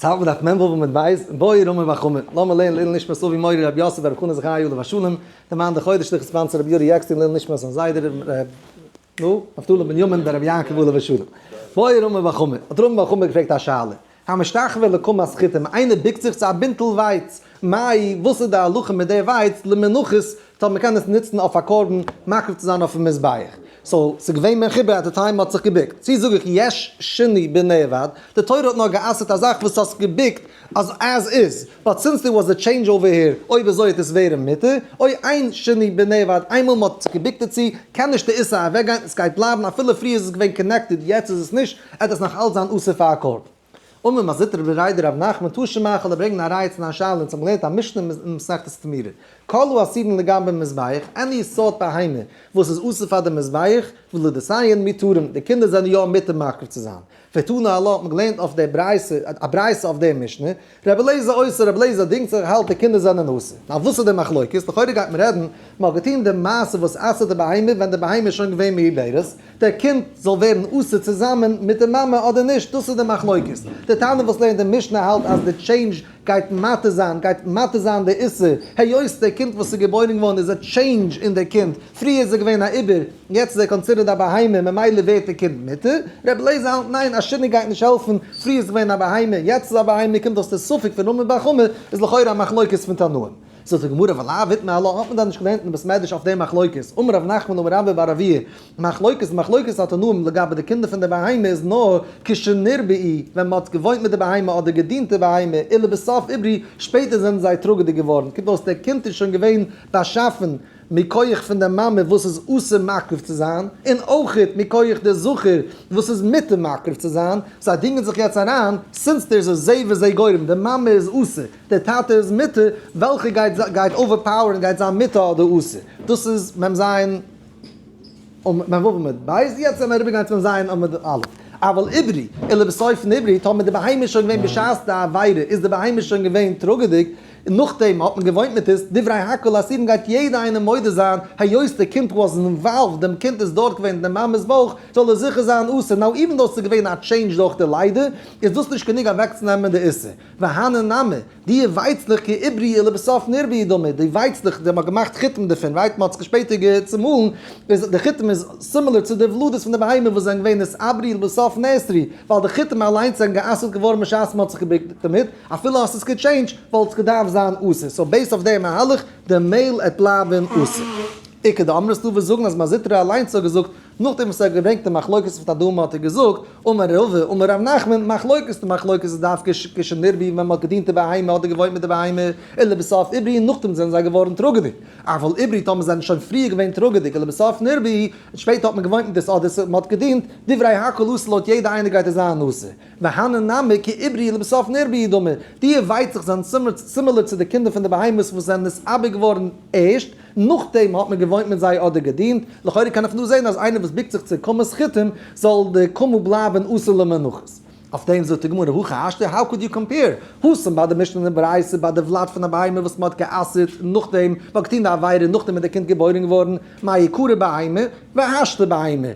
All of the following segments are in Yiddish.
יעצט האלט מען דף מ ו עמוד ב', בעי רמי בר חמא, לאמיר לערנען לעילוי נשמת אבי מורי רבי יוסף ברב חנא זכרי' עליו השלום, דער מאן דער חודש שליח sponsor רבי יורי עקשטיין לעילוי נשמת זיין זיידע ר' נו, נפתלי בנימין בן רבי יעקב עליו השלום. בעי רמי בר חמא, האט רמי בר חמא געפרעגט א שאלה, המשתחווה לקמת חיטים, איינער ביקט זיך צו א בינטל ווייץ, מאי, וואס איז די הלכה מיט די ווייץ, למנחות, טאמער מ'קען עס נוצן אויף א קרבן מקריב צו זיין אויפן מזבח. so, ס'איז געווען מחובר at the time מ'האט זיך געבוקט. צו זאג איך יש שינוי בנעבד, די תורה האט נאר גע'אסר'ט א זאך וואס האסט געבוקט אז as is, but since there was a change over here, אויב אזוי וועט עס ווערן מותר, אוי אין שינוי בנעבד, איינמאל מ'האט זיך געבוקט דערצו, קען נישט די איסור אוועקגיין, עס גייט בלייבן אפילו פריער איז עס געווען connected יעצט איז עס נישט, עט עס נאך אלץ זיין אסור פאר א קרבן. אמר מר זוטרא בריה דרב נחמן תא שמע כ'וועל דיר ברענגען א ראיה צו דיין שאלה אונז האבן געלערנט א משנה אין מסכת תמורה כל האסורין לגבי מזבח any סארט בהמה וואס איז אסור פאר די מזבח ולדותיהן מותרים די קינדער זענען יא מותר מקריב צו זיין ותנא עלה האט מען געלערנט אויף די ברייתא א ברייתא אויף די משנה רבי אליעזר אוסר רבי אליעזר דינגט זיך האלט די קינדער זענען אסור נאר וואס איז די מחלוקת לכאורה גייט מען רעדן מען האט געטון די מעשה וואס אסר'ט די בהמה ווען די בהמה איז שוין געווען מעוברת דער קינד זאל ווערן אסור צוזאמען מיט די מאמע אדער נישט, דאס איז די מחלוקת. די תנא וואס לערנט די משנה האלט אז די change גייט מתיר זיין, גייט מתיר זיין די איסור, היות דער קינד וואס איז געבוירן געווארן איז א change אין דער קינד, פריער איז ער געווען א עובר, יעצט איז ער considered א בהמה, ממילא ווערט דער קינד מותר. רבי אליעזר האלט ניין, א שינוי גייט נישט העלפן, פריער איז געווען א בהמה, יעצט איז א בהמה, קומט אויס די ספק פון רמי בר חמא איז לכאורה א מחלוקת פון תנאים. זאגט די גמרא ולאו איתמר עלה האט מען דען נישט געלערנט אין בית מדרש אויף די מחלוקת, אמר רב נחמן אמר רבה בר אבוה, מחלוקת מחלוקת התנאים לגבי די קינדער פון די בהמה איז נאר כשנרבעו ווען מען האט געוואוינט מיט די בהמה אדער געדינט די בהמה ולבסוף עברו שפעטער זענען זיי טראגעדיג געווארן, קומט אויס דער קינד איז שוין געווען באשאפן מכח פון די מאמע וואס איז אסור מקריב צו זיין, און אויכעט מכח די זכר וואס איז מותר מקריב צו זיין, זיי דינגען זיך יעצט אריין, since there is a זה וזה גורם, די מאמע איז אסור, די טאטע איז מותר, וועלכע גייט גייט overpower ן גייט זיין מותר אדער אסור, דאס איז מ ז מ ו עמוד ב', יעצט זעמיר אריבערגיין צו מ ז עמוד א', אבל עברו, ולבסוף נרבעו, טאמער די בהמה איז שוין געווען בשעת די עבירה איז די בהמה שוין געווען טראגעדיג, און נאכדעם האט מען געוואוינט מיט עס, דברי הכל אסורין גייט יעדע איינער מודה זיין, היות די קינד was involved, דעם קינד איז דארט געווען אין די מאמע'ס בויך, זאל ער זיכער זיין אסור, now even though ס'איז געווען א change דורך די לידה, איז דאס נישט גענוג אוועקצונעמען די איסור. והני נמי, די ווייצלעך כעברו ולבסוף נרבעו דמי, די ווייצלעך די מ'האט געמאכט חיטים דערפון, right, מ'האט עס שפעטער צומאלן, איז די חיטים איז similar צו די ולדות פון די בהמה וואס זענען געווען נתעברו ולבסוף נאסרו, ווייל די חיטים אליינס זענען גע'אסר'ט געווארן בשעת מ'האט זיך געבוקט דערמיט, אפילו האסט עס גע change ט וואלט עס געדארפט זיין אסור, so based אויף דעם מהלך, די מעהל עט בלייבן אסור. איכא דאמרי ס'דא וואס זאגן אז מר זוטרא אליינס האט געזאגט, נאכדעם וואס ער האט געברענגט די מחלוקת פון תנאים האט ער געזאגט, אמר רבא, אמר רב נחמן, מחלוקת די מחלוקת איז דווקא כשנרבעו ווען מ'האט געדינט די בהמה אדער געוואוינט מיט די בהמה, ולבסוף עברו און נאכדעם זענען זיי געווארן טראגעדיג, אבל עברו טאמער זענען שוין פריער געווען טראגעדיג ולבסוף נרבעו, און שפעטער האט מען געוואוינט מיט דאס אדער מ'האט געדינט, דברי הכל אסור לויט יעדע איינער גייט עס זיין אסור. והני נמי כעברו ולבסוף נרבעו דמי, די ווייצלעך זענען similar צו די קינדער פון די בהמות וואס זענען נתעבר געווארן ערשט, נאכדעם האט מען געוואוינט מיט זיי אדער געדינט, לכאורה קען איך נאר זען אז איינער וואס בוקט זיך צו קמת חיטים זאל די קמה בלייבן אסור למנחות. אויף דעם זאגט די גמרא, הכי השתא, how could you compare? התם ביי די משנה אין ברייתא ביי די ולד פון א בהמה וואס מען האט גע'אסר'ט נאכדעם, מען האט געטון די עבירה נאכדעם איז די קינד געבוירן געווארן, מעיקרא בהמה, והשתא בהמה.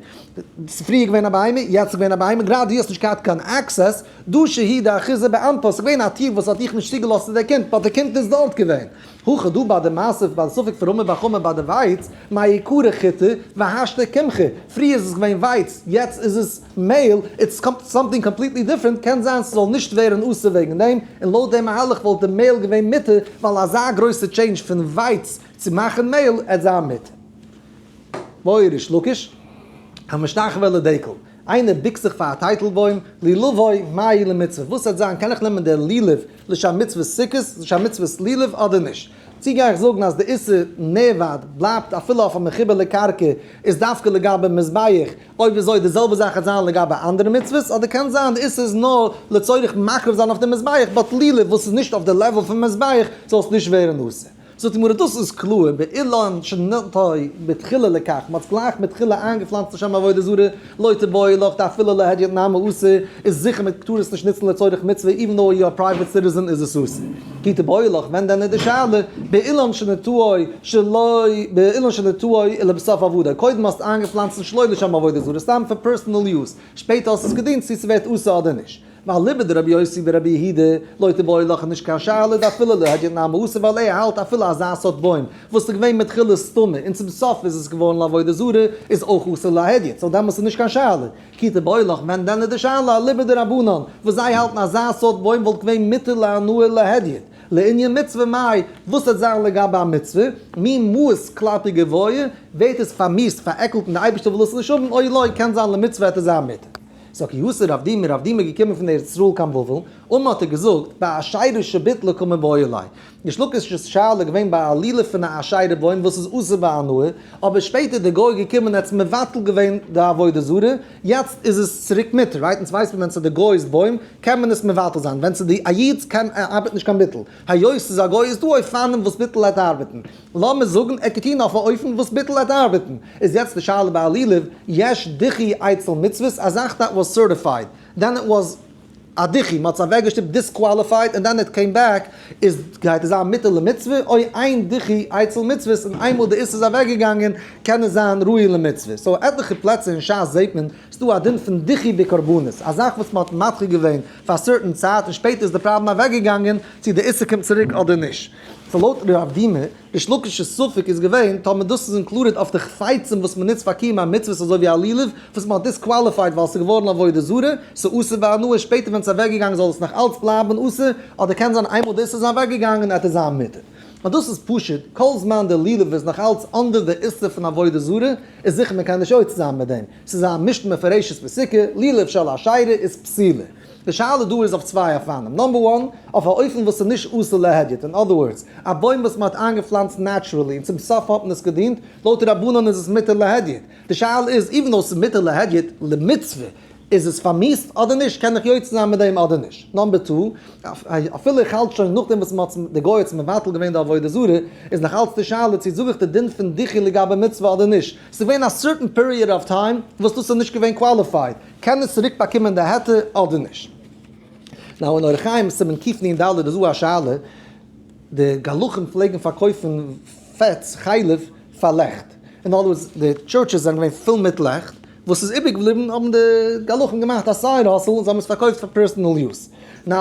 ס'איז פריער געווען א בהמה, יעצט איז געווען א בהמה, גראדע דו האסט נישט געהאט קיין access, דא שהיא דאחיזה באנפה, ס'איז געווען א טיר וואס האט דיך נישט צוגעלאזט צו די קינד, but די קינד איז דארט געווען. הכא דא ביי די מעשה ביי די ספק פון רמי בר חמא ביי די ווייץ, מעיקרא חיטי, והשתא קמחא, פריער איז עס געווען ווייץ, יעצט איז עס מעהל, it's something completely different, קען זיין ס'זאל נישט ווערן אסור וועגן דעם, און לויט דעם מהלך וואלט די מעהל געווען מותר, ווייל אזא גרויסע change פון ווייץ צו מאכן מעהל עט זיין מותר. בעי ריש לקיש, המשתחווה לדקל, איינער ביקט זיך פאר א טייטלבוים, לולבו מהו למצוה, וואס וועט זיין, קען איך נעמען דער לולב לשם מצוות סוכות, לשם מצוות לולב אדער נישט? צו גיי איך זאגן אז די איסור נעבד בלייבט אפילו אויף א מחובר לקרקע איז דווקא לגבי מזבח, אויב אזוי די זעלבע זאך וועט זיין לגבי אנדערע מצוות, אדער קען זיין די איסור איז נאר לצורך מקריב זיין אויף די מזבח, but לולב וואס איז נישט אויף די level פון מזבח זאל עס נישט ווערן אסור. זאגט די גמרא דאס איז קלאר באילן שנטעו בתחילה לכך, מען האט עס גלייך מתחילה איינגעפלאנצט לשם עבודה זרה, לא תיבעי לך דאפילו להדיוט נמי אסור, איז זיכער מען טאר עס נישט נוצן לצורך מצוה even though you are private citizen איז עס אסור. כי תיבעי לך ווען דען איז די שאלה, באילן שנטעו שלא באילן שנטעו ולבסוף עבדו, קודם האסטו איינגעפלאנצט שלא לשם עבודה זרה סתם פאר personal use, שפעטער האסטו עס געדינט צו ס'ווערט אסור אדער נישט. ואליבא דרבי יוסי ברבי יהודה, לא תיבעי לך נישט קיין שאלה דאפילו להדיוט נמי אסור ווייל ער האלט אפילו אזא סארט בוים וואס איז געווען מתחילה סתמא און צום סוף איז עס געווארן לעבודה זרה איז אויך אסור להדיוט so דעמאלס איז נישט קיין שאלה. כי תיבעי לך ווען דען איז די שאלה אליבא דרבנן וואס זיי האלטן אזא סארט בוים וואלט געווען מותר להנאה להדיוט לענין מצוה מאי וואס וועט זיין לגבי א מצוה מי מאוס כלפי גבוה ווערט עס פארמיאוסט פארעקלט און די אייבערשטער וויל עס נישט האבן אוי לא קען זיין למצוה וועט עס זיין מותר. סאו כי אתא רב דימי, רב דימי איז געקומען פון ארץ ישראל קיין בבל, אמר האט ער געזאגט, באשירה שביטלה קא מיבעיא ליה. ריש לקיש'ס שאלה איז געווען ביי א לולב פון א אשירה בוים וואס איז אסור בהנאה, אבער שפעטער איז דער גוי געקומען און האט עס מבטל געווען די עבודה זרה, יעצט איז עס צוריק מותר, right? אונז ווייסט מען ווען ס'איז די גוי'ס בוים קען מען עס מבטל זיין, ווען ס'איז די א איד'ס קען ארבעט נישט קיין ביטול, היות ס'איז א גוי איז דא אופנים וואס ביטול וועט ארבעטן. לאמיר זאגן ער האט געטון אויף א אופן וואס ביטול וועט ארבעטן, איז יעצט די שאלה ביי א לולב, יש דיחוי אצל מצוות, א זאך that was certified, then it was א דיחוי, מ'האט עס אוועקגעשטופט disqualified און then it came back, איז גייט עס זיין מותר למצוה, או אין דיחוי אצל מצוות און איינמאל די איסור איז אוועקגעגאנגען קען עס זיין ראוי למצוה, so עטליכע פלעצער אין שס זעט מען ס'דא א דין פון דיחוי בקרבנות, א זאך וואס מ'האט מדחה געווען פאר א certain צייט און שפעטער איז די פראבלעם אוועקגעגאנגען צו די איסור קומט צוריק אדער נישט. so לויט רב דימי, ריש לקיש'ס ספק איז געווען טאמער דאס איז included אויף די חפצים וואס מען נוצט פאר קיום המצוות אזוי ווי א לולב וואס מען האט disqualified ווייל ס'איז געווארן עבודה זרה, ס'איז אסור בהנאה, שפעטער ווען ס'איז אוועקגעגאנגען זאל עס נאך אלץ בלייבן אסור, אדער קען זיין איינמאל דאס איז אוועקגעגאנגען עט עס זיין מותר. נאר דאס איז פשוט, כל זמן די לולב איז נאך אלץ under די איסור פון עבודה זרה, איז זיכער מען קען נישט יוצא זיין מיט דעם, ס'איז א משנה מפורשת בסוכה, לולב של אשירה איז פסולה. די שאלה דא איז אויף צוויי אופנים, number one, אויף א אופן וואס איז נישט אסור להדיוט, אין other words, א בוים וואס מען האט איינגעפלאנצט naturally און צום סוף האט מען עס געדינט, לויט די רבנן איז עס מותר להדיוט. די שאלה איז, even though ס'איז מותר להדיוט למצוה, איז עס פארמיאוסט אדער נישט, קען איך יוצא זיין מיט דעם אדער נישט? number two, אפילו איך האלט שוין נאכדעם וואס מען האט די גוי האט מבטל געווען די עבודה זרה, איז נאך אלץ די שאלה צו זאג איך די דין פון דיחוי לגבי מצוה אדער נישט. ס'איז געווען א certain period of time וואס דאס איז נישט געווען qualified, קען עס צוריק באקומען די היתר אדער נישט? now אין אורח חיים סימן קנ ד איז דא א שאלה, די גלחים פלעגן פארקויפן פעטס, חלב, פאר לעכט, אין other words די churches זענען געווען פול מיט לעכט, וואס איז איבער געבליבן האבן די גלחים געמאכט א side hustle און זיי האבן עס פארקויפט פאר personal use. now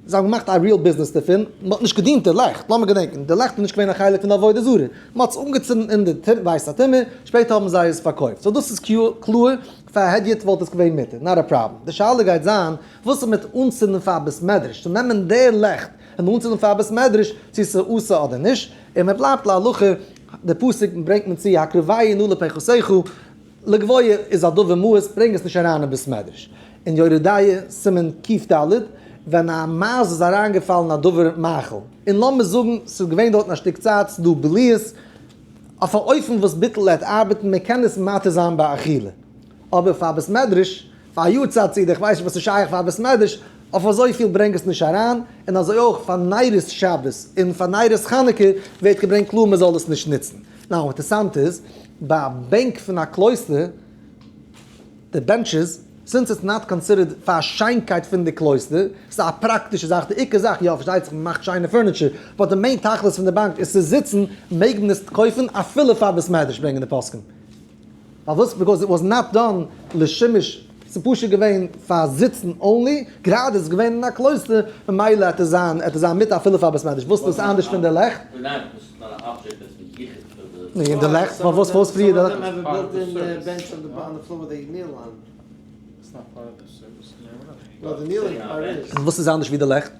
זיי האבן געמאכט א real ביזנעס דערפון, מען האט נישט געדינט די לעכט, לאמיר געדענקען, די לעכט איז נישט געווען א חלק פון די עבודה זרה, מען האט עס אנגעצינדן אין די בית הטומאה, שפעטער האבן זיי עס פארקויפט, so דאס איז קלאר, פאר הדיוט וואלט עס געווען מותר, not a problem. די שאלה גייט זיין, וואס איז מיט אנצינדן פאר בית מדרש, צו נעמען די לעכט און אנצינדן פאר בית מדרש, צו ס'איז אסור אדער נישט, און מען בלייבט להלכה, די פסוק ברענגט מען צו, הקרבהו נא לפחתך, לגבוה איז א דבר מאוס, ברענג עס נישט אריין אין בית מדרש. אין יורה דעה, סימן קד, ווען א מייז איז אריינגעפאלן א דבר מאכל, און לאמיר זאגן ס'איז געווען דארטן א שטיק צייט, ס'איז דא בליעות, אויף א אופן וואס ביטול וועט ארבעטן, מען קען עס מתיר זיין באכילה. אבער פאר בית מדרש, פאר א יארצייט סעודה, איך ווייס נישט וואס איז שייך פאר בית מדרש, אויף אזויפיל ברענג עס נישט אריין, און אזוי אויך פאר נרות שבת און פאר נרות חנוכה ווערט געברענגט קלאר מען זאל עס נישט נוצן. now אינטערסאנט איז, ביי א בענק פון א קלויסטער, די benches, since it's not considered פאר שיינקייט פון די קלויסטער, ס'איז א פראקטישע זאך, די עיקר זאך, יא פארשטייט זיך מ'מאכט שיינע furniture, but די main תכלית פון די באנק איז צו זיצן, מעג מען עס קויפן אפילו פאר בית מדרש ברענגען די פוסקים. פארוואס? because it was not done לשימוש, ס'איז פשוט געווען פאר זיצן only, גראדע איז געווען אין א קלויסטער, ממילא העט עס זיין, העט עס זיין מותר אפילו פאר בית מדרש, וואס איז דאס אנדערש פון די לעכט? נו, און די לעכט? פארוואס פארוואס פריער די לעכט? און וואס איז אנדערש ווי די לעכט?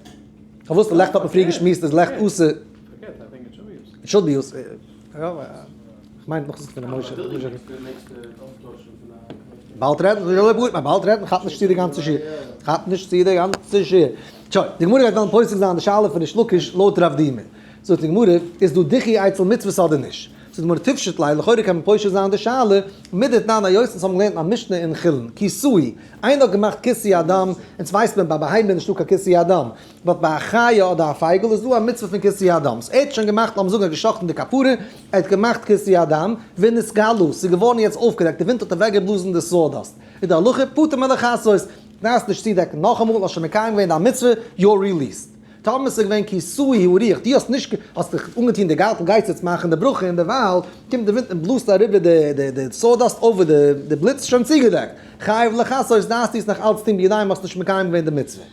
פארוואס די לעכט האט מען פריער געשמועסט איז לעכט אסור? It should be אסור. כ'מיין נאך זיצט פון ר' משה. באלד רעדן, באלד רעדן, כאפ נישט צו די גאנצע שיעור. כאפ נישט צו די גאנצע שיעור. שוין, די גמרא גייט וועלן פוסק זיין די שאלה פון ריש לקיש לויט רב דימי. זאגט די גמרא, איז דא דיחוי אצל מצוות אדער נישט? זאגט די גמרא, תפשוט ליה, לכאורה קען מען פושט זיין די שאלה, מדתנן היות אונז האבן געלערנט א משנה אין חולין, כיסוי, איינער האט געמאכט כיסוי הדם, אונז ווייסט מען ביי בהמה איז נישטא קיין כיסוי הדם, but ביי א חיה אדער א פייגל איז דא א מצוה פון כיסוי הדם, so ער האט שוין געמאכט, לאמיר זאגן ער האט געשחט'ן די כפרה, ער האט געמאכט כיסוי הדם, ונתגלה, ס'איז געווארן יעצט אויפגעדעקט, די ווינט האט אוועקגעבלאזן די sawdust, איז די הלכה פטור מלכסות, דארפסט נישט צודעקן נאכאמאל, האסט שוין מקיים געווען דיין מצוה, you're released. טאמער ס'איז געווען כסהו הרוח, דו האסט נישט, האסט דיך אנגעטון די גארטל גייסט יעצט מאכן די ברכה און דערווייל קומט די ווינט און בלאזט אריבער די די די sawdust over די די בליץ שוין צוגעדעקט, חייב לכסות דארפסטו עס נאך אלץ טון בידיים האסט נישט מקיים געווען די מצוה.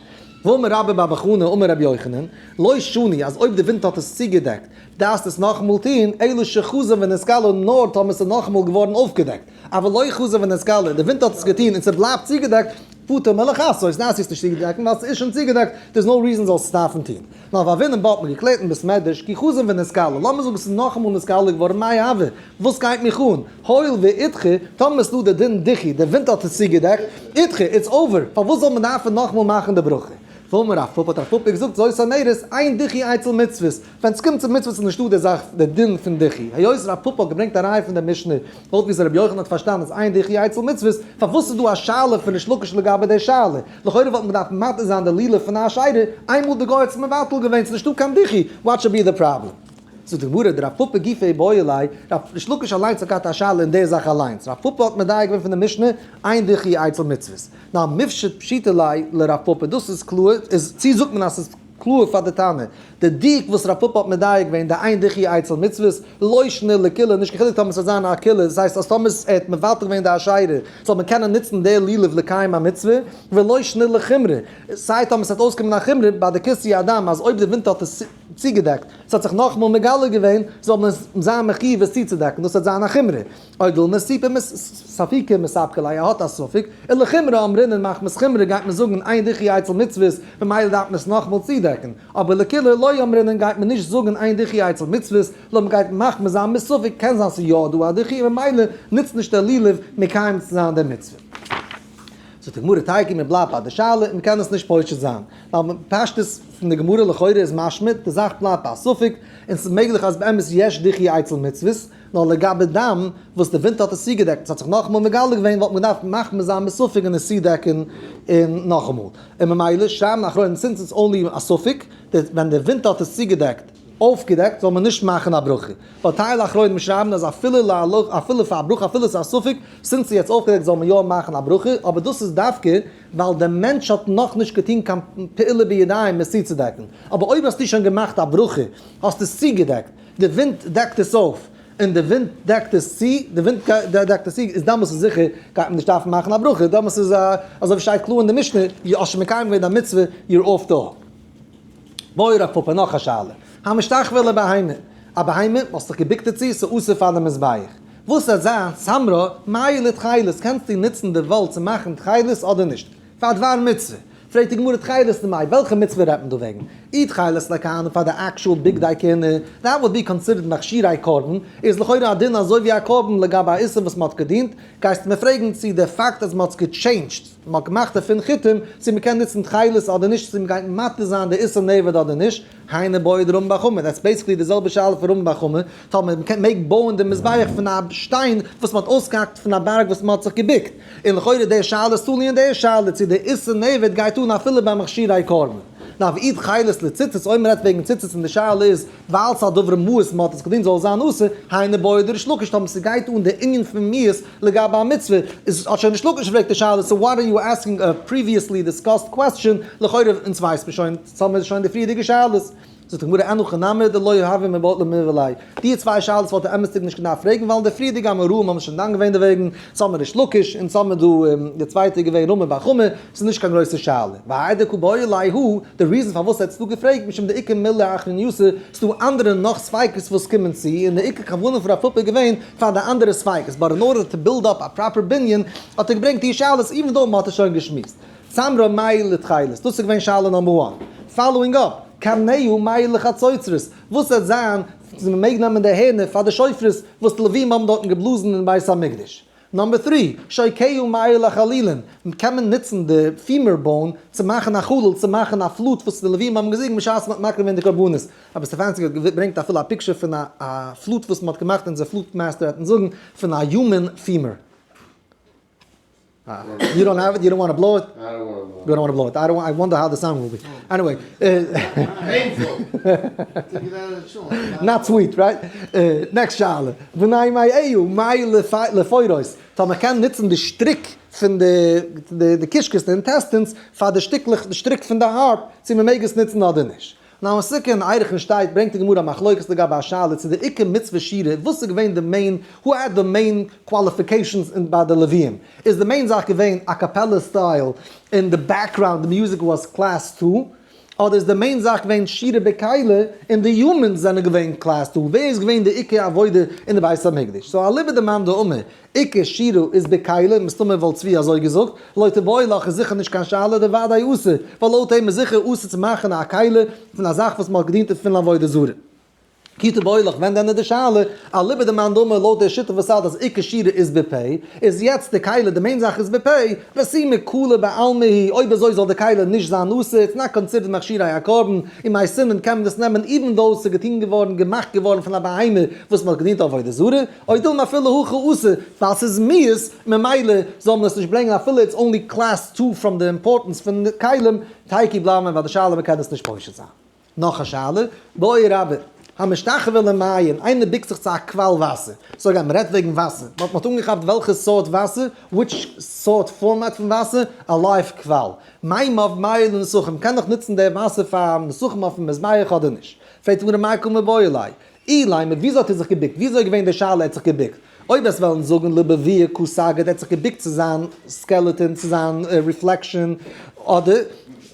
ואמר רבה בר בר חנה אמר רבי יוחנן, לא שנו אז אויב די ווינט האט עס צוגעדעקט דארפסטו עס נאכאמאל טון, אלא שחזר ונתגלה נאר טאמער ס'איז נאכאמאל געווארן אויפגעדעקט, אבל לא חזר ונתגלה, די ווינט האט עס געטון און ס'בלייבט צוגעדעקט, פטור מלכסות, דארפסטו עס נישט צודעקן ווייל ס'איז שוין צוגעדעקט, there's no reason זאלסט עס דארפן טון. נאר והוינן בה האט מען געקלערט אין בית מדרש, כי חזר ונתגלה, לאמיר זאגן ס'איז נאכאמאל נתגלה געווארן מאי הוי, וואס גייט מיך אן, הואיל ואידחי, טאמער ס'דא די דין דיחוי, די ווינט האט עס צוגעדעקט, אידחי, it's over, פארוואס זאל מען דארפן נאכאמאל מאכן די ברכה? ואמר רב פפא האט רב פפא געזאגט זאת אומרת, אין דיחוי אצל מצוות, ווען ס'קומט צו מצוות איז נישטא די זאך די דין פון דיחוי, היות רב פפא האט געברענגט א ראיה פון די משנה, לויט ווי רבי יוחנן האט פארשטאנען איז אין דיחוי אצל מצוות, פארוואס איז דא א שאלה פון ריש לקיש לגבי די שאלה? לכאורה וואלט מען געדארפט מתיר זיין די לולב פון א אשירה, איינמאל די גוי האט עס מבטל געווען, ס'איז נישטא קיין דיחוי, what should be the problem? זאגט די גמרא, דרב פפא גופיה איבעיא ליה, רב ריש לקיש אליינס האט געהאט א שאלה אין די זאך אליינס, רב פפא האט מדייק געווען פון די משנה, אין דיחוי אצל מצוות. נאר מיפשט פשיטא ליה לרב פפא, דאס איז קלאר, איז צו זאגט מען אז ס'איז קלאר פאר די תנא, די דיוק וואס רב פפא האט מדייק געווען די אין דיחוי אצל מצוות, לא שנא לקולא, נישט קיין חילוק טאמער ס'וועט זיין א קולא, דאס הייסט אז טאמער ער האט מבטל געווען די אשירה זאל מען קענען נוצן די לולב לקיים א מצוה, ולא שנא לחומרא, סיי טאמער ס'וועט אויסקומען א חומרא ביי די כיסוי הדם אז אויב די ווינט האט עס צוגעדעקט, ס'האט זיך נאכאמאל מגלה געווען, זאל מען זיין מחיוב עס צוצודעקן, דאס וועט זיין א חומרא. או דילמא ספוקי מספקא ליה, ער האט א ספק, ולחומרא אמרינן מחמת חומרא גייט מען זאגן אין דיחוי אצל מצוות, ממילא דארף מען עס נאכאמאל צודעקן, אבער לקולא לא אמרינן גייט מען נישט זאגן אין דיחוי אצל מצוות, נאר מען גייט מחמיר זיין מספק, קען זיין ס'איז יא דא א דיחוי און ממילא נוצט נישט דער לולב מקיים צו זיין דער מצוה. זאגט די גמרא תיקו מען בלייבט ביי די שאלה און מען קען עס נישט פושט זיין, ווייל פשטות פון די גמרא לכאורה איז משמע די זאך בלייבט ביי א ספק, און ס'איז מעגליך אז באמת יש דיחוי אצל מצוות, נאר לגבי דם וואס די ווינט האט עס צוגעדעקט און ס'האט זיך נאכאמאל מגלה געווען וואלט מען געדארפט מחמיר זיין מספק און עס צודעקן און נאכאמאל. און ממילא שרייבן אחרונים since it's only א ספק, ווען די ווינט האט עס צוגעדעקט, אויפגעדעקט, זאל מען נישט מאכן א ברכה. ווייל טייל אחרונים שרייבן אז אפילו להלכה אפילו פאר א ברכה אפילו ס'איז א ספק, since ס'איז יעצט אויפגעדעקט זאל מען יא מאכן א ברכה, אבער דאס איז דווקא ווייל דער מענטש האט נאכנישט געטון קיין פעולה בידיים עס צוצודעקן. אבער אויב האסטו שוין געמאכט א ברכה, האסטו עס צוגעדעקט, די ווינט דעקט עס אויף, און די ווינט דעקט עס צו, די ווינט דעקט עס צו, איז דאמאלס איז זיכער גייט מען נישט דארפן מאכן א ברכה, דאמאלס איז אזוי ווי שטייט קלאר אין די משנה, האסט שוין מקיים געווען דיין מצוה, you're off the hook. בעי רב פפא נאך א שאלה, המשתחווה לבהמה, א בהמה, האסט זיך געבוקט דערצו, ס'איז אסור פאר די מזבח. וואס וועט זיין, צמרה, מהו לתכלת, קענסטו נוצן די וואל צו מאכן תכלת אדער נישט? פאר דבר מצוה. פרעגט די גמרא תכלת למאי, וועלכע מצוה רעדט מען דא וועגן? אי תכלת לכהנים פאר די actual בגדי כהונה, that would be considered מכשירי קרבן, איז לכאורה א דין אזוי ווי א קרבן לגבי א איסור וואס מען האט געדינט, גייסטו מיר פרעגן צו די פאקט אז מען האט עס געטשעינדזשט, מען האט געמאכט דערפון חיטים, צו מען קען נוצן תכלת אדער נישט, צו מען גייט מתיר זיין די איסור נעבד אדער נישט, היינו בעי דרמי בר חמא, that's basically די זעלבע שאלה פון רמי בר חמא, טאמער מען מעג בויען די מזבח פון א שטיין וואס מען האט אויסגעהאקט פון א בארג וואס מען האט זיך געבוקט, און לכאורה די שאלה איז תלוי אין די שאלה צו די איסור נעבד גייט אן אפילו ביי מכשירי קרבן. נאר ואי תכלת לציצית, אויב מען רעדט וועגן ציצית און די שאלה איז ווייל ס'איז א דבר מאוס מען האט עס געדינט זאל עס זיין אסור, היינו בעי דריש לקיש טאמער ס'גייט אן די ענין פון מיאוס לגבי א מצוה, איז האט שוין ריש לקיש געפרעגט די שאלה so what are you asking a previously discussed question, לכאורה אונז ווייסט מען שוין, סאו האבן מיר שוין די פריערדיגע שאלות. זאגט די גמרא אין הכי נמי דלא הוה מיבעיא למיבעי ליה, די צוויי שאלות וואלט ער אמת'דיג נישט געדארפט פרעגן ווייל אין די פריערדיגע אמוראים האבן שוין דן געווען דערוועגן, סאו האבן מיר ריש לקיש און סאו האבן מיר דא די צווייטע איז געווען רמי בר חמא, ס'איז נישט קיין גרויסע שאלה. והאי דקא בעי ליה הוא, די reason פארוואס ער האט עס דא געפרעגט משום דאיכא מילי אחרנייתא, ס'דא אנדערע נאך ספיקות וואס קומען צו, און די עיקר כוונה פון רב פפא איז געווען פאר די אנדערע ספיקות, but in order to build up א proper בנין האט ער געברענגט די שאלות even though מ'האט עס שוין געשמועסט. צמרה מהו לתכלת, דאס איז געווען שאלה number one. Following up, קרניה מהו לחצוצרות, וואס וועט זיין צו מען מעג נעמען די הערנער פאר די שופרות וואס די לווים האבן דארטן געבלאזן אין בית המקדש. Number three, שוקיה מהו לחלילים, קען מען נוצן די femur bone צו מאכן א חליל, צו מאכן א flute וואס די לווים האבן געזינגען בשעת מען האט מקריב געווען די קרבנות. רבי סטעפאנסקי האט געברענגט אפילו א picture פון א flute וואס מען האט געמאכט, אונזער flute master וועט אונז זאגן, פון א human femur. You don't have it? You don't wanna blow it? I don't wanna blow it. You don't wanna blow it. I don't, I wonder how the sound will be. Anyway. Painful. To get out of the shul. Not sweet, right? Next שאלה. בני מעיו, מהו לפורות. טאמער מען קען נוצן די שטריק פון די די קישקעס, די intestines, פאר די שטיקלעך, די שטריק פון די harp, צו מען מעג עס נוצן אדער נישט. נאר אין סוכה אין ערכין שטייט ברענגט די גמרא א מחלוקת לגבי א שאלה צו די עיקר מצוה שירה וואס איז געווען די main who had the main qualifications אין ביי די לוויים איז די main זאך געווען a cappella style אין די background די music was class 2 אדער איז די main זאך געווען שירה בכלי און די humans זענען געווען class 2 ווער איז געווען די עיקר עבודה אין די בית המקדש so אליבא דמאן דאמר עיקר שירה איז בכלי, מסתמא וואלט צבי אזוי געזאגט, לא תיבעי לך איז זיכער נישט קיין שאלה, דודאי אסור, ווייל לויט אים איז זיכער אסור צו מאכן א כלי פון א זאך וואס מען האט געדינט אין פון עבודה זרה. כי תיבעי לך ווען דען איז די שאלה, אליבא דמאן דאמר לויט דער שיטה וואס האלט אז עיקר שירה איז בפה, איז יעצט די כלי די main זאך איז בפה, וסומא כלה בעלמא היא, אויב אזוי זאל די כלי נישט זיין אסור, it's not considered מכשירי הקרבן, און מייסינן קען מען דאס נעמען even though ס'איז געטון געווארן, געמאכט געווארן פון א בהמה וואס מען האט געדינט עבודה זרה. אוי דילמא אפילו הכי אסור, ווייל ס'איז מיאוס, ממילא זאל מען עס נישט ברענגען אפילו it's only class 2 from the importance פון כלים, תיקו בלייבן מיר ביי די שאלה מ'קען עס נישט פושט זיין. נאך א שאלה, בעי רבה, המשתחווה למעיין, איינער ביקט זיך צו א קוואל וואסער, so again מ'רעדט וועגן וואסער, but מ'האט אנגעכאפט וועלכע סארט וואסער, which סארט format פון וואסער, א live קוואל, מימיו מהו לנסכים, מ'קען דאך נוצן די וואסער פאר נסכים אויפן מזבח אדער נישט? פרעגט די גמרא מאי קא מיבעיא ליה, אילימא, וויאזוי האט ער זיך געביקט? וויאזוי איז געווען די שאלה ער האט זיך געביקט? אויב עס וועלן זאגן לבבואה קא סגיד ער האט זיך געביקט צו זיין skeleton, צו זיין reflection, אדער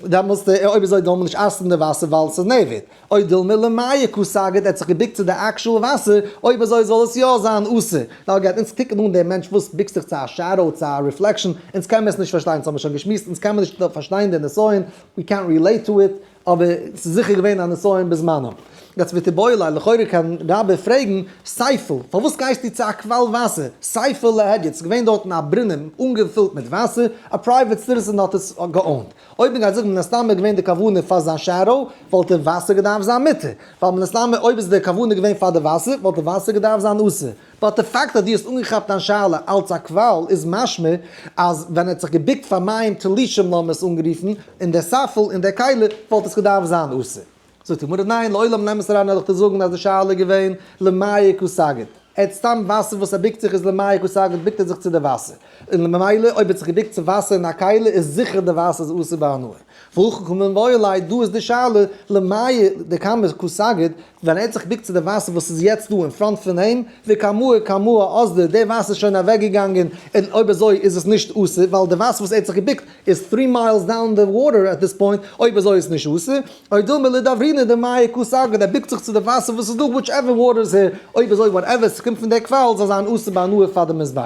דעמאלסט אויב אזוי זאל מען נישט אסר'ן די וואסער ווייל ס'איז נעבעד. או דילמא למיא קא סגיד ער האט זיך געביקט צו די actual וואסער, אויב אזוי זאל עס יא זיין אסור. נאר גייט אונז קוקן אן דעם מענטש וואס ביקט זיך צו א shadow, צו א reflection, אונז קען מען עס נישט פארשטיין, אונז האבן שוין געשמועסט, אונז קען מען נישט פארשטיין די נסיון, we can't relate to it, אבער ס'איז זיכער געווען א נסיון בזמנם. יעצט ותיבעי ליה, לכאורה קען רבה פרעגן, סייפל, פארוואס גייסטו צו א קוואל וואסער? סייפל להדיוט, ס'איז געווען דארטן א ברונעם אנגעפילט מיט וואסער, א private citizen האט עס גע own ט. אויב מ'גייט זאגן מן הסתם איז געווען די כוונה פאר זיין shadow, וואלט די וואסער געדארפט זיין מותר. ווייל מן הסתם אויב איז די כוונה געווען פאר די וואסער, וואלט די וואסער געדארפט זיין אסור. but די פאקט אז דו האסט אנגעכאפט דיין שאלה אלץ א קוואל איז משמע אז ווען ער האט זיך געבוקט פאר מים תלושים לאמיר עס אנגערופן, אין דער ספל אין דער כלי, וואלט עס געדארפט זיין אסור. זאגט די גמרא ניין לעולם נעם עס אריין וועל איך דיר זאגן אז די שאלה איז געווען למיא קא סגיד. ער האט סתם וואסער וואס ער בוקט זיך איז למיא קא סגיד בוקט ער זיך צו די וואסער. און ממילא אויב ער האט זיך געבוקט צו וואסער אין א כלי איז זיכער די וואסער איז אסור בהנאה. והכא קא מיבעיא ליה, דא איז די שאלה למיא דקמא קא סגיד, ווען ער האט זיך געבוקט צו די וואסער וואס איז יעצט דא אין front פון אים, וקמאי קמאי אזדא, די וואסער איז שוין אוועק געגאנגען, און אויב אזוי איז עס נישט אסור, ווייל די וואסער וואס ער האט זיך געבוקט איז three miles down the water at this point, אויב אזוי איז עס נישט אסור, או דילמא לדברינא דמיא קא סגיד, ער בוקט זיך צו די וואסער וואס איז דא whichever water is here, אויב אזוי whatever ס'קומט פון די קוואל זאל זיין אסור בהנאה פאר די מזבח.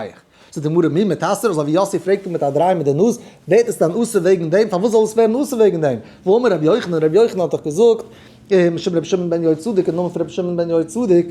זאגט די גמרא מי מיתסרא, אזוי ווי יאסי פרעגט אים מיט א דריי מיט די נאז, ווערט עס דען אסור וועגן דעם? פארוואס זאל עס ווערן אסור וועגן דעם? והאמר רבי יוחנן, רבי יוחנן האט דאך געזאגט, משום רבי שמעון בן יהוצדק, אין נאמען פון רבי שמעון בן יהוצדק,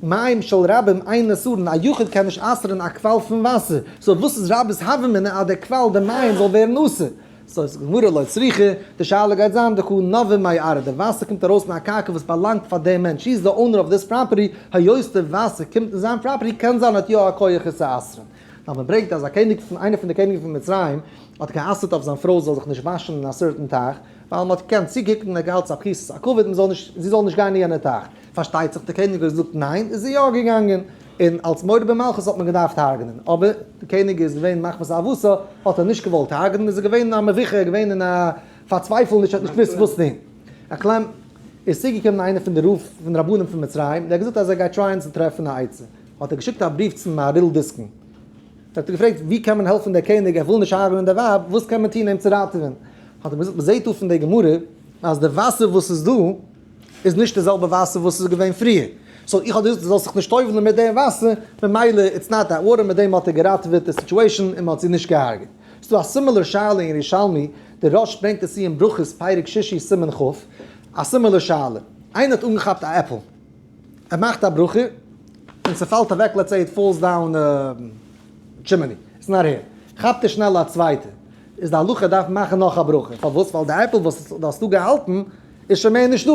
מים של רבים אין אסורין, א יחיד קען נישט אסר'ן א קוואל פון וואסער, so וואס איז רבה'ס הוה אמינא אז דער קוואל, די מים, זאל ווערן אסור? so זאגט די גמרא לא צריכא, די שאלה גייט זיין דקא נבע מארעא, די וואסער קומט ארויס פון א קרקע וואס באלאנגט פאר דעם מענטש, he is the owner of this property, היות די וואסער קומט אין זיין property קען זיין האט יא א כח עס צו אסר'ן. נאר מען ברענגט אז א קעניג פון איינער פון די קעניגן פון מצרים האט גע'אסר'ט אויף זיין פרוי זאל זיך נישט וואשן אין א certain טייך, ווייל מען האט געקענט צוקוקן און ער האט געהאלטן ס'איז א פחיתות הכבוד מען זאל נישט זי זאל נישט גיין אין יענע טייך, פארשטייט זיך די קעניג האט געזאגט ניין איז זי יא געגאנגען. און אלס מודה במלכות האט מען געדארפט הרג'נען, אבער די קעניג איז געווען מחמת אהבתה האט ער נישט געוואלט הרג'נען, איז ער געווען אין א מבוכה, ער איז געווען אין א פארצווייפלניש, ער האט נישט געוואוסט וואס טון. א קלעם איז צוגעקומען איינער פון די רב פון די רבנים פון מצרים, און ער האט געזאגט אז ער גייט try ען צו טרעפן א עצה, האט ער געשיקט א בריוו צום מהרי"ל דיסקין, האט ער געפרעגט ווי קען מען העלפן דער קעניג, ער וויל נישט הרג'נען די ווייב, וואס קען מען טון אים צו ראטעווען? האט ער געזאגט, מען זעט דא פון די גמרא אז די וואסער וואס איז דא, איז נישט די זעלבע וואסער וואס איז געווען פריער, so איך האב געזאגט דו זאלסט זיך נישט טובל'ן מיט דעם וואסער, ממילא it's not that water, מיט דעם האט ער געראטעוועט די situation און מען האט זי נישט געהארגעט. ס'איז דא א similar שאלה אין ירושלמי, דער רא"ש ברענגט עס צו אין ברכות פרק שישי סימן כ', א similar שאלה, איינער האט אנגעכאפט א עפל, ער מאכט א ברכה, און ס'פאלט אוועק let's say it falls down chimney, it's not here, כאפט ער שנעל א צווייטע, איז די הלכה דארף מען מאכן נאך א ברכה, פארוואס? ווייל די עפל וואס דו האסט דא געהאלטן איז שוין מער נישט דא,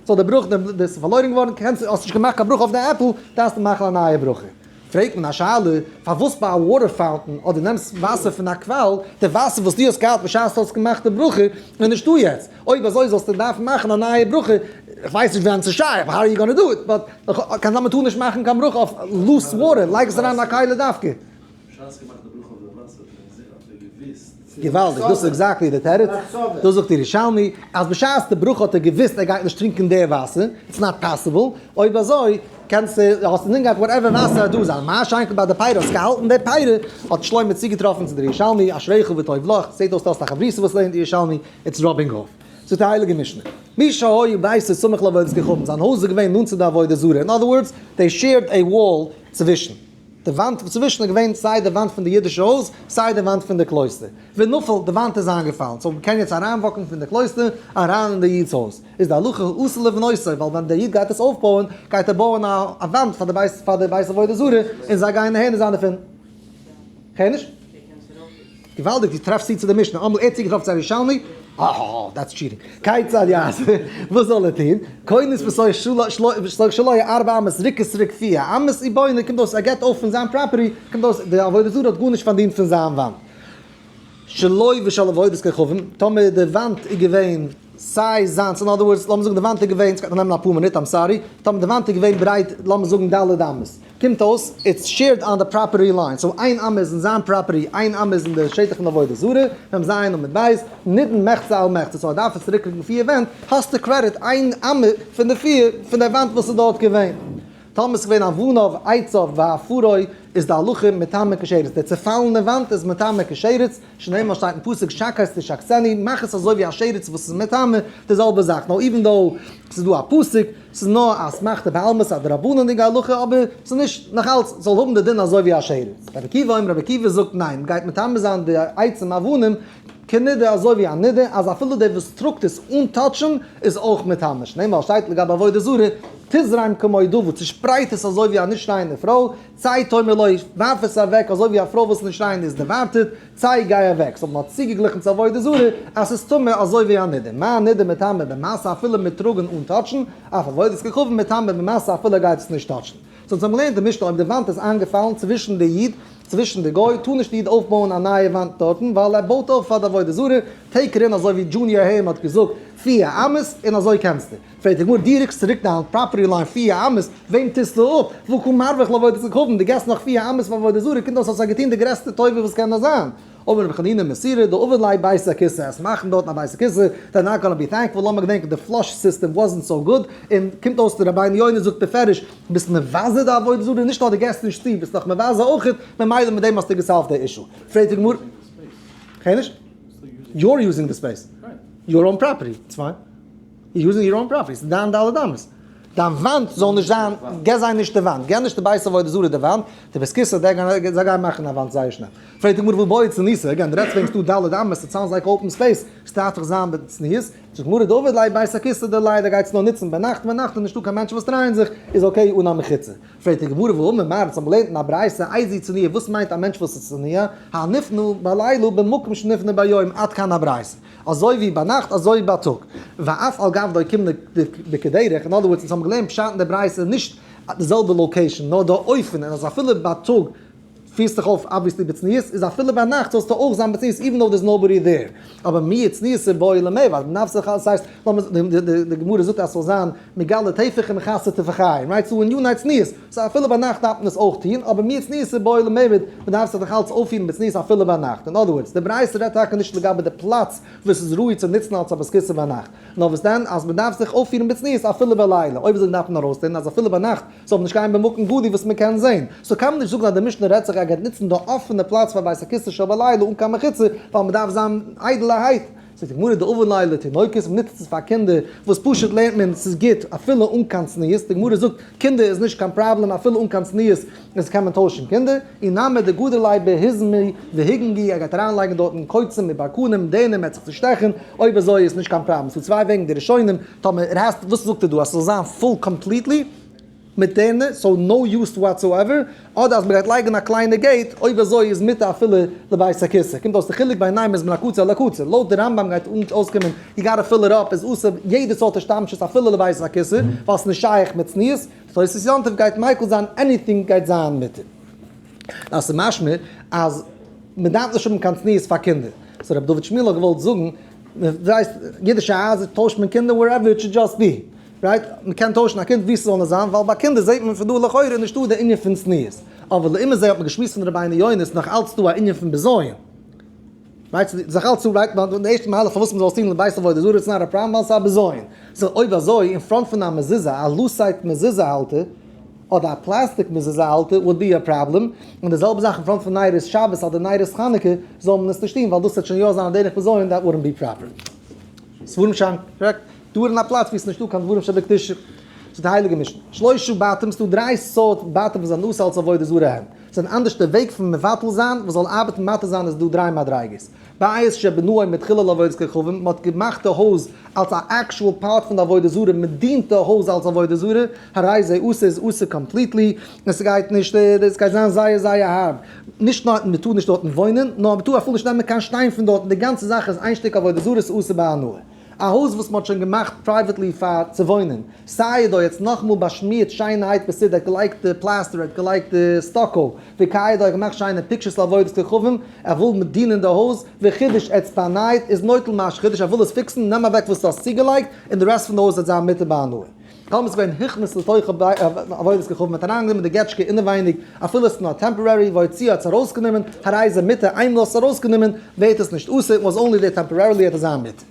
so די ברכה די איז פארלוירן געווארן, קענסט האסט נישט געמאכט קיין ברכה אויף די עפל, דארפסטו מאכן א נייע ברכה. פרעגט מען א שאלה, פארוואס ביי א water fountain אדער נעמסט וואסער פון א קוואל, די וואסער וואס דו האסט געהאט בשעת דו האסט געמאכט די ברכה איז נישטא יעצט, אויב אזוי זאלסטו דארפן מאכן א נייע ברכה, איך ווייס נישט ווען ס'איז שייך, how are you gonna do it, but קען זיין מ'טאר נישט מאכן קיין ברכה אויף loose water, לייג עס אריין אין א כלי דווקא. בשעת געמאכט די ברכה אויף די וואסער האט ער געזען האט ער געוויסט. געוואלדיג, דאס איז exactly די תירוץ, דאס זאגט ירושלמי, אז בשעת די ברכה האט ער געוואוסט ער גייט נישט טרינקען די וואסער, it's not possible, אויב אזוי קענסטו, האסט אינזין געהאט whatever וואסער איז דא זיין, מה שאין כן ביי די פירות, האסט געהאלטן די פירות, האט שלמה צוגעטראפן צו די ירושלמי, אשריך וטוב לך, זעט אויס דו האסט א חברותא וואס לערנט ירושלמי, it's rubbing off. זאגט די הייליגע משנה, מי שהיה ביתו סמוך לעבודת כוכבים, זיין הויז איז געווען נאנט צו די עבודה זרה, in other words, they shared a wall צווישן. די וואנט צווישן איז געווען סיי די וואנט פון די אידישע הויז, סיי די וואנט פון די קלויסטער. ונפל, די וואנט איז איינגעפאלן, so מ'קען יעצט אריינוואקן פון די קלויסטער אריין אין די איד'ס הויז. איז די הלכה אסור לבנותו, ווייל ווען דער איד גייט עס אויפבויען, גייט ער בויען א וואנט פאר די בית פאר די בית עבודה זרה, און זיי גייען נהנה זיין דערפון. כ'הער נישט? געוואלדיג, דו טרעפסט צו צו די משנה, אמאל ער האט צוגעטראפן צו א ירושלמי, אההה, that's cheating. כיצד יעשה, וואס זאל ער טון? כונס בתוך שלו ארבע אמות רוקט צוריק פיר אמות ובונה, קומט אויס ער געבט אויף פון זיין property, קומט אויס די עבודה זרה האט גארנישט פארדינט פון זיין וואנט. שלו ושל עבודת כוכבים, טאמער די וואנט איז געווען סיי זיינס, אין other words, לאמיר זאגן די וואנט איז געווען, ס'גייט נאר נעמען אפאר מינוט, I'm sorry, טאמער די וואנט איז געווען ברייט לאמיר זאגן ד' אמות, קומט אויס it's shared on די property line, so איין אמה איז אין זיין property, איין אמה איז אין די שטח פון די עבודה זרה, מ"ז עמוד ב', נידון מחצה על מחצה, so ער דארף עס צוריקרוקן פיר ווענט, האסטו קרעדיט איין אמה פון די פיר פון די וואנט וואס איז דארט געווען. טאמער ס'איז געווען אבניו, עציו, ועפרו, איז די הלכה מטמא כשרץ, די צעפאלענע וואנט איז מטמא כשרץ, שנאמר שטייט אין פסוק שקץ תשקצנו, מאך עס אזוי ווי א שרץ וואס איז מטמא, די זעלבע זאך, נאר even though ס'איז דא א פסוק, ס'איז נאר א אסמכתא בעלמא, ס'איז א דרבנן'דיגע הלכה, אבער ס'איז נישט, נאך אלץ זאל האבן די דין אזוי ווי א שרץ. רבי עקיבא אומר, רבי עקיבא זאגט ניין, מ'גייט מטמא זיין די עצים אבנים כנידה אזוי ווי א נידה, אז אפילו דער וואס טראגט עס אן touch ן איז אויך מטמא, שנאמר שטייט לגבי עבודה זרה, תזרם כמו דוה, צושפרייט עס אזוי ווי א נישט ריינע פרוי, צא תאמר לו, ווארף עס אוועק אזוי ווי א פרוי וואס איז נישט ריין איז דערווארטעט, צא גיי אוועק, so מ'האט צוגעגליכן צו עבודה זרה אז ס'איז טמא אזוי ווי א נידה, מה נידה מטמא במשא אפילו מיט טראגן אן touch ן, אף עבודת כוכבים מטמא במשא אפילו גייט עס נישט touch ן. so אונז האבן געלערנט די משנה אויב די וואנט איז איינגעפאלן צווישן די איד צווישן די גוי טאר נישט די איד אויפבויען א נייע וואנט דארטן ווייל ער בויט אויף פאר די עבודה זרה, take it in אזוי ווי דזשוניער היים האט געזאגט פיר אמות און אזוי קענסטו. פרעגט די גמרא דו רוקסט צוריק דיין property line פיר אמות, וועם טוסטו אפ? והא קא מרווח לעבודת כוכבים, דו געסט נאך פיר אמות פאר עבודה זרה, קומט אויס האסט זיי געטון די גרעסטע טובה וואס קען נאר זיין. אמר רבי חנינא מסורא דעביד ליה בית הכסא, עס מאכן דארטן א בית הכסא, they're not gonna be thankful, לאמיר געדענקען די flush system wasn't so good, און קומט אויס די רבינו יונה זאגט בפירוש, ביסט מבזה די עבודה זרה, נישט נאר דו געסט נישט צו, ביסט נאך מבזה אויכעט, ממילא מיט דעם האסטו גע solve ט די issue. פרעגט די גמרא, כ'הער נישט? You're using the space, your own property, it's fine. You're using your own property, ס'איז דיין ד' אמות. דיין וואנט זאל נישט זיין, גיב זיי נישט די וואנט, גיב נישט די בית עבודה זרה די וואנט, די בית כסא, זיי גייען מאכן א וואנט זייער שנעל. פרעגט די גמרא והא בעי צניעותא, again, דו רעדסט וועגן ס'דא ד' אמות, it sounds like open space, ס'דארף דאך זיין בצניעות, זאגט די גמרא דעביד ליה בית הכסא דליליא, דער גייט עס נאר נוצן ביינאכט, ביינאכט איז נישטא קיין מענטשן וואס דרייען זיך, איז okay אן א מחיצה. פרעגט די גמרא והאמר מר, אונז האבן געלערנט אין א ברייתא, איזהו צנוע, וואס מיינט א מענטש וואס איז צנוע, הנפנה בלילה במקום שנפנה ביום, עד כאן הברייתא. אזוי ווי ביינאכט אזוי בייטאג, ואף על גב דאוקימנא בכדרך, אין other words אונז האבן געלערנט פשט אין די ברייתא נישט די זעלבע location נאר די אופן, און אז אפילו בייטאג פירסט דיך אויף obviously בצניעות, איז אפילו ביינאכט זאלסטו אויך זיין בצניעות even though there's nobody there, אבער מיעוט צניעות איז בעי למיעבד, מ'דארף זיך עס הייסט די גמרא זאגט אז ס'זאל זיין מגלה טפח ומכסה טפחיים, right? so עניני צניעות, so אפילו ביינאכט דארף מען עס אויך טון, אבער מיעוט צניעות איז בעי למיעבד, מ'דארף זיך דאך אלץ אויפפירן בצניעות אפילו ביינאכט, אין other words, די ברייתא רעדט טאקע נישט לגבי די פלאץ וואס איז ראוי צו נוצן אלס א בית כסא ביינאכט, נאר וואס דען אז מ'דארף זיך אויפפירן בצניעות אפילו בלילה, אויב אזוי דארף מען ארויסלערנען אז אפילו ביינאכט זאל מען נישט גיין במקום גלוי וואס מ'קען זען, so קען מען נישט זאגן אז די משנה רעדט זיך ער גייט נוצן די אפענע פלאץ פאר בית הכסא של בלילה אן קיין מחיצה, ווייל מ'דארף זיין איידעלערהייט. זאגט די גמרא דעביד ליה לתינוקות, מ'נוצט עס פאר קינדער, וואס פשוט לערנט מען ס'איז גוט אפילו אן קיין צניעות, די גמרא זאגט קינדער איז נישט קיין פראבלעם אפילו אן קיין צניעות איז קען מען טוישן קינדער, אי נמי דגדר ליה בהיזמי והיגנגי, ער גייט אריינלייגן דארטן קוצים מיט ברקנים, דערנער מ'עט זיך צושטעכן, אויב אזוי איז נישט קיין פראבלעם, ס'דא צוויי וועגן די ראשונים, טאמער ער הייסט, וואס זאגט ער דא אז ס'זאל זיין full completely? מיט דערנער, so no use whatsoever, אדער אז מ'גייט לייגן א קליינע gate, אויב אזוי איז מותר אפילו לבית הכסא. קומט אויס די חילוק בעיניים איז מן הקצה אל הקצה. לויט די רמב ם גייט אונז אויסקומען you gotta fill it up איז אסור יעדע סארט השתמשות אפילו לבית הכסא, ווייל ס'נישט שייך מיט צניעות, תוס' יום טוב גייט מיקל זיין anything גייט זיין מותר. דאס איז משמע אז מ'דארף נישט האבן קיין צניעות פאר קינדער. so רבי דוד שמואל האט געוואלט זאגן, מ'ווייסט אידישע הייזער טוישט מען קינדער wherever it should just be. Right? מ'קען טוישן א קינד וואו ס'זאל נאר זיין, ווייל ביי קינדער זעט מען פון דא לכאורה נישטא די ענין פון צניעות. אבער לעומת זה האט מען געשמועסט פון רבינו יונה איז נאך אלץ דא א ענין פון בזיון. רייט? ס'איז דאך אלץ רייט, די ערשטע מהלך פארוואס מ'זאל עס טון לבית עבודה זרה it's not a problem ווייל ס'איז א בזיון. so אויב אזוי אין front פון א מזוזה, א lucite מזוזה האלטער, אדער א פלעסטיק מזוזה האלטער would be a problem, און די זעלבע זאך אין front פון נרות שבת אדער נרות חנוכה זאל מען עס נישט טון ווייל דאס וועט שוין יא זיין א דרך בזיון that wouldn't be proper. ספרים שאנק, correct? דא אין א פלאץ ווי עס איז נישטא קיין דברים שבקדושה. זאגט די הייליגע משנה, שלושה בתים, ס'דא דריי סארט בתים וואס זענען אסור אלס עבודה זרה הם. ס'זענען אנדערש די וועג פון מבטל זיין וואס זאל ארבעטן מתיר זיין איז דא דריי מדריגות. בית שבנויו מתחילה לעבודת כוכבים, מ'האט געמאכט די הויז אלס א actual part פון די עבודה זרה, מ'דינט די הויז אלס עבודה זרה, הרי זה אסור איז אסור completely, און ס'גייט נישט, עס גייט זיין זייער זייער הארב, נישט נאר מ'טאר נישט דארטן וואוינען, נאר מ'טאר אפילו נישט נעמען קיין שטיין פון דארטן, די גאנצע זאך איז איין שטיק עבודה זרה, ס'איז אסור בהנאה. א הויז וואס מ'האט שוין געמאכט privately פאר צו וואוינען, סיי דא יעצט נאכאמאל באשמירט שיינערהייט בסדר, ער האט געלייגט די פלעסטער, ער האט געלייגט די stucco, וכידוע ער האט געמאכט שיינע pictures לעבודת כוכבים, ער וויל דינען די הויז, וחידש ער האט עס באנייט, איז נוטל מה שחידש, ער וויל עס fix ן, נעם אוועק וואס דו האסט צוגעלייגט, און די רעסט פון די הויז וועט זיין מותר בהנאה. קוים איז געווען הכניס לתוכה עבודת כוכבים, מ'האט אריינגענומען די געטשקע אינעווייניג, אפילו עס איז נאר temporary, והוציאה האט עס ארויסגענומען, הרי זה מותר, איינמאל האסט עס ארויסגענומען, ווערט עס נישט אסור, was only there temporarily האט עס זיין מותר.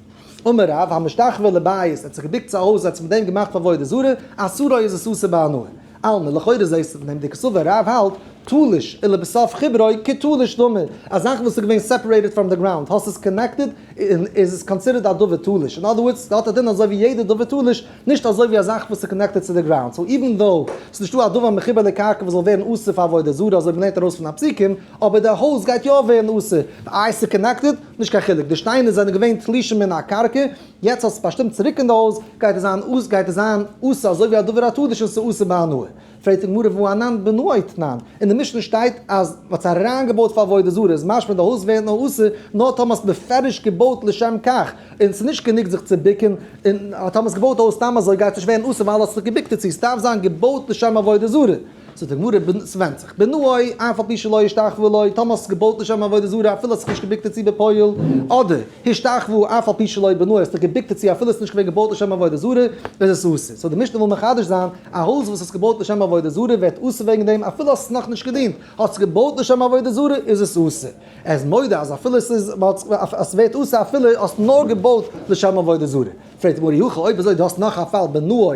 אמר רב, המשתחווה לבית, ער האט זיך געבוקט צו א הויז, ער האט זיך מיט דעם געמאכט עבודה זרה, אסרו איז עס אסור בהנאה. אלמא, לכאורה זעהסטו פון דעם דקסבר רב האלט, תלוש, ולבסוף חיברו, כתלוש דמי, א זאך וואס איז געווען separated from the ground, האסט עס connected, איז עס considered א דבר תלוש, אין other words, ס'האט א דין אזוי ווי יעדע דבר תלוש, נישט אזוי ווי א זאך וואס איז connected צו די ground, so even though ס'איז נישטא א דבר מחובר לקרקע וואס זאל ווערן אסור פאר עבודה זרה אזוי ווי מ'לערנט ארויס פון א פסוקים, אבער די הויז גייט יא ווערן אסור, איי ס'איז connected? נישט קיין חילוק, די שטיינער זענען געווען תלושים מן הקרקע, יעצט האסט עס באשטימט צוריק אין די הויז, גייט עס זיין אסור, גייט עס זיין אסור אזוי ווי א דבר התלוש און ס'איז אסור בהנאה. פרעגט די גמרא והא אנן בנאו תנן, אין די משנה שטייט אז מ'האט עס אריינגעבויט פאר עבודה זרה, איז משמע די הויז ווערט נאר אסור נאר טאמער האסט בפירוש געבויט לשם כך, און ס'איז נישט גענוג זיך צו בוקן, און טאמער האסט געבויט די הויז סתם אזוי גייט עס נישט ווערן אסור ווייל האסט זיך געבוקט דערצו, ס'דארף זיין געבויט לשם עבודה זרה. זאגט די גמרא, ס'ווענדט זיך, בנאו אף על פי שלא השתחוו לו, טאמער האסט עס געבויט לשם עבודה זרה אפילו האסט זיך נישט געבוקט דערצו בפועל, אדער השתחוו אף על פי שלא בנאו, האסט דיך געבוקט דערצו אפילו עס איז נישט געווען געבויט לשם עבודה זרה, איז עס אסור. so די משנה וויל מחדש זיין, א הויז וואס איז געבויט לשם עבודה זרה ווערט אסור וועגן דעם אפילו האסט עס נאכנישט געדינט, האסט עס געבויט לשם עבודה זרה איז עס אסור. ער איז מודה אז אפילו עס איז עס ווערט אסור אפילו האסט נאר געבויט לשם עבודה זרה. פרעגט די גמרא אי הכי אויב אזוי דו האסט נאך א פאל בנאו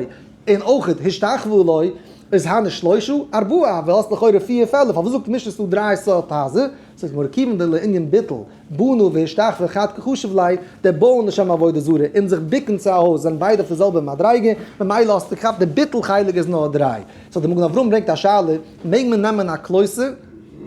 און אויך השתחוו לו איז הני שלושה ארבעה ווייל האסט לכאורה פיר פעלער פארוואס זאגט די משנה ס'דא דריי סארט הייזער? זאגט די גמרא כיוון דלענין ביטול בנה והשתחוה חד קחשיב ליה, דער בויען לשם עבודה זרה און זיך בוקן צו א הויז זענען ביידע אויף די זעלבע מדריגה, ממילא האסטו געכאפט די ביטול חלק איז נאר דריי. so די מגן אברהם ברענגט א שאלה, מעג מען נעמען א קלויסטער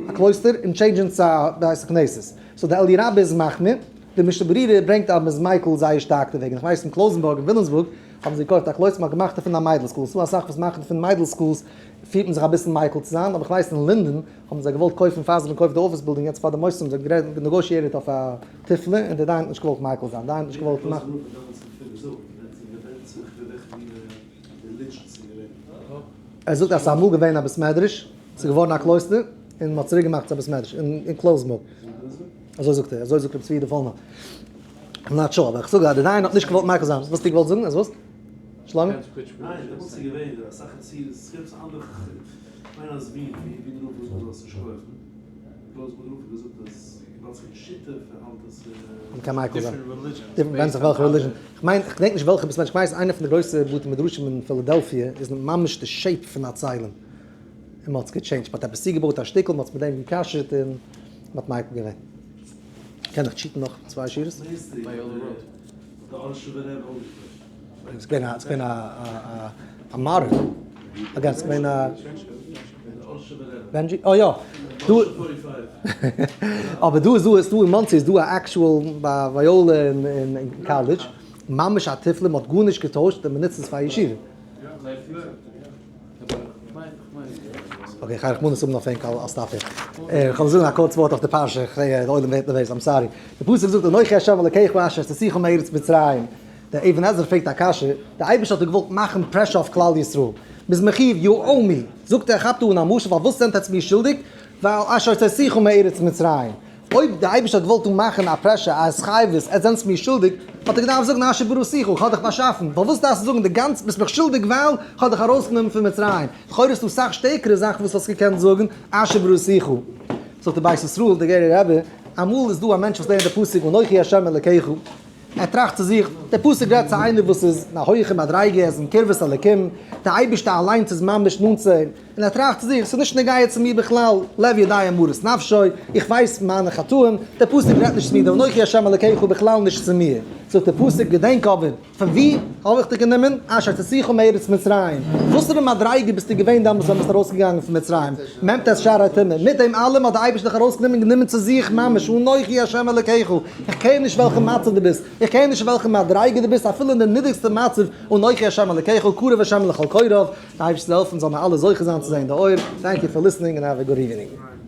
א קלויסטער און change ן צו א בית הכנסת? so די אליה רבה איז מחמיר, די משנה ברורה ברענגט אז מ'איז מיקל זייער שטארק דערוועגן, איך ווייס אין קלויזענבורג אין וויליאמסבורג האבן זיי געקויפט א קלויסטער מ'האט געמאכט דערפון א מיידל school, ס'דא אסאך וואס מאכן פון מיידל schools פירט מען זיך אביסל מיקל צו זיין, אבער איך ווייס אין לינדען האבן זיי געוואלט קויפן פאר זיי האבן געקויפט די אפיס בילדינג יעצט פאר די מוסרים זיי האבן negotiated אויף א תיפלה און די דיין האט נישט געוואלט מיקל זיין דיין האט נישט געוואלט מאכן. ער זאגט אז ס'איז אמאל געווען א בית מדרש, ס'איז געווארן א קלויסטער, און מ'האט צוריק געמאכט צו א בית מדרש אין קלויזנבורג. אזוי זאגט ער, אזוי זאגט רבי צבי יהודה פאלנער. I'm not sure, אבער איך זאג אז די דיין האט נישט געוואלט מיקל זיין. וואס האסטו געוואלט זאגן? אז וואס? שלומי? ניין, דעמאלטס איז געווען אסאך חסידות, ס'געווען עפעס אנדערע כ'מיין אז ווי ווי ווי דער רב האט געזאגט זאלסט נישט קויפן, קלויזנבורגער רב האט געזאגט אז וויבאלד ס'איז שיטה פארהאלט עס. מ'קען מיקל זיין. ווענדט זיך וועלכע religion. כ'מיין, כ'געדענק נישט וועלכע בית מדרש, כ'ווייס איינע פון די גרויסע בתי מדרשים אין פילאדעלפיע איז ממש די shape פון א ציילעם. און מ'האט עס גע change ט. מ'האט עפעס צוגעבויט א שטיקל, מ'האט עס מיט דעם גע'כשר'ט און מ'האט מיקל געווען. קען איך cheat ן נאך צוויי שורות? ס'איז געווען א, ס'איז געווען א א modern. again, ס'איז געווען א. בענדזשי? אה יא. דא. אבער דא איז דא, איז דא אין מאנסי איז דא א actual ביי וויאלע אין קאלעדזש, ממש א תיפלה, מ'האט גארנישט געטוישט און מ'נוצט עס פאר ישיבה. okay, איך גיי רחמנות האבן אויף ענק, I'll stop here. איך וועל זאגן א קורץ ווארט אויף די פרשה, איך זע די עולם ווערט נערוועז, I'm sorry. די פסוק זאגט אנכי ה' אלקיך אשר הוצאתיך מארץ מצרים. דער אבן עזרא פרעגט א קשיא, דער אייבערשטער האט דאך געוואלט מאכן pressure אויף כלל ישראל, מ'איז מחיוב, you owe me, זאגט ער, כאפט אן א משל, פארוואס זענט עטץ מיר שולדיג? ווייל אשר הוצאתיך מארץ מצרים. אויב דער אייבערשטער האט געוואלט דא מאכן א pressure, א התחייבות, עטץ זענטס מיר שולדיג, האט ער געדארפט זאגן אשר בראתיך, איך האב דיך באשאפן, פארוואס דארפסטו זאגן די גאנצע ביסט מיך שולדיג ווייל איך האב דיך ארויסגענומען פון מצרים? לכאורה איז דא סאך שטערקערע זאכן וואס האסט געקענט זאגן אשר בראתיך. זאגט דער בית ישראל, דער גערער רבי, אמאל איז דא א מענטש וואס לערנט די פסוק אנכי ה' אלקיך, ער טראכט צו זיך, דער פסוק רעדט צו איינער וואס איז אין א הויכע מדריגה, ער איז אין קרבת אלקים, דער אייבערשטער אליינס איז ממש נאנט צו אים, און ער טראכט צו זיך, ס'איז נישט נוגע צו מיר בכלל, לב יודע מרת נפשו, איך ווייס מיינע חטאים, דער פסוק רעדט נישט צו מיר, דער אנכי ה' אלקיך בכלל נישט צו מיר. זאגט דער פסוק, געדענק אבער, פון וואו האב איך דיך גענומען? אשר הוצאתיך מארץ מצרים. וואסערע מדריגה ביסטו געווען דעמאלטס ווען ביסט ארויסגעגאנגען פון מצרים? מ"ט שערי טומאה. מיט דעם אלעם האט דער אייבערשטער דיך ארויסגענומען און גענומען צו זיך ממש, אנכי ה' אלקיך. איך care נישט וועלכע מצב דו ביסט, איך care נישט אין וועלכע מדריגה דו ביסט, אפילו אין די נידריגסטע מצב, אנכי ה' אלקיך, קרוב ה' לכל קוראיו. די אייבערשטער זאל העלפן זאל מיר אלע זוכה זיין צו זען די אור. Thank you for listening and have a good evening.